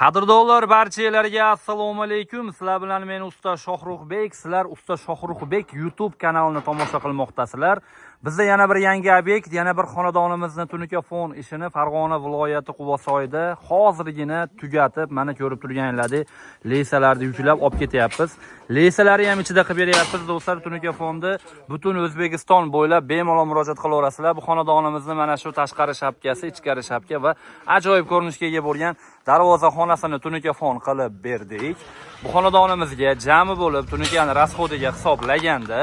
Qadrdonlar, barchalarga assalomu alaykum. Sizlar bilan men, usta Shohruxbek. Sizlar Usta Shohruxbek YouTube kanalini tomosha qilmoqdasizlar. Bizda yana bir yangi obyekt, yana bir xonadonimizni tunuka fon ishini Farg'ona viloyati Quvasoyda hozirgina tugatib, mana ko'rib turganlaridek, леса larni yuklab olib ketyapmiz. Леса lari ham ichida qilib beryapmiz, do'stlar. Tunuka fondi butun O'zbekiston bo'ylab bemalol murojaat qilaverasizlar. Bu xonadonimizni mana shu tashqari shapkasi, ichkari shapka va ajoyib ko'rinishga ega bo'lgan darvoza xonasini tunuka fon qilib berdik. Bu xonadonimizga jami bo'lib tunukani расход iga hisoblaganda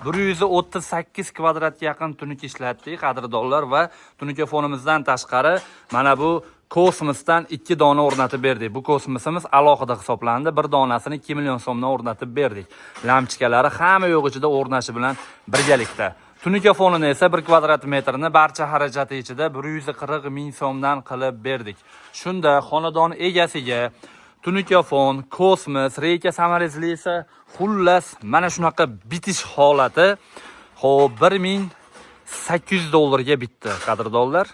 138 kvadratga yaqin tunuka ishlatdik, qadrdonlar, va tunuka fonimizdan tashqari mana bu kosmosdan ikki dona o'rnatib berdik. Bu kosmosimiz alohida hisoblandi. Bir donasini 2 million so'mdan o'rnatib berdik. Lampochkalari hamma yo'q ichida o'rnashi bilan birgalikda. Tunuka fonini esa 1 kvadrat metrni barcha xarajati ichida 140 ming so'mdan qilib berdik. Shunda xonadon egasiga tunuka fon, kosmos, рейка, саморез li esa, xullas, mana shunaqa bitish holati, xo'p, 1800 dollarga bitdi, qadrdonlar.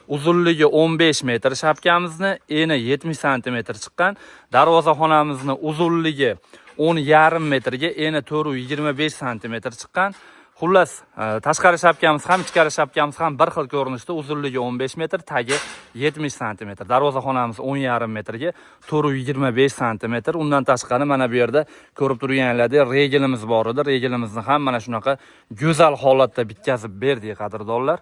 Uzunligi 15 metr shapkamizni, eni 70 santimetr chiqqan. Darvozaxonamizni uzunligi 10,5 metrga, eni 425 santimetr chiqqan. Xullas, tashqari shapkamiz ham, ichkari shapkamiz ham bir xil ko'rinishda: uzunligi 15 metr, tagi 70 santimetr. Darvozaxonamiz 10,5 metrga 425 santimetr. Undan tashqari mana bu yerda ko'rib turganlaridek, regelimiz bor edi. Regelimizni ham mana shunaqa go'zal holatda bitkazib berdik, qadrdonlar.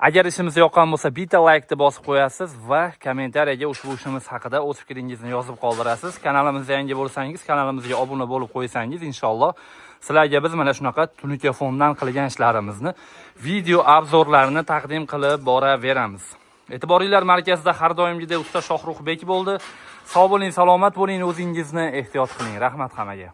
Agar ishimiz yoqqan bo'lsa, bitta laykni bosib qo'yasiz va kommentariyaga ushbu ishimiz haqida o'z fikringizni yozib qoldirasiz. Kanalimizda yangi bo'lsangiz, kanalimizga obuna bo'lib qo'ysangiz, inshaalloh sizlarga biz mana shunaqa tunuka fondan qilgan ishlarimizni video обзор larini taqdim qilib boraveramiz. E'tiboringlar markazida har doimgidek usta Shohruxbek bo'ldi. Sog' bo'ling, salomat bo'ling, o'zingizni ehtiyot qiling. Rahmat hammaga.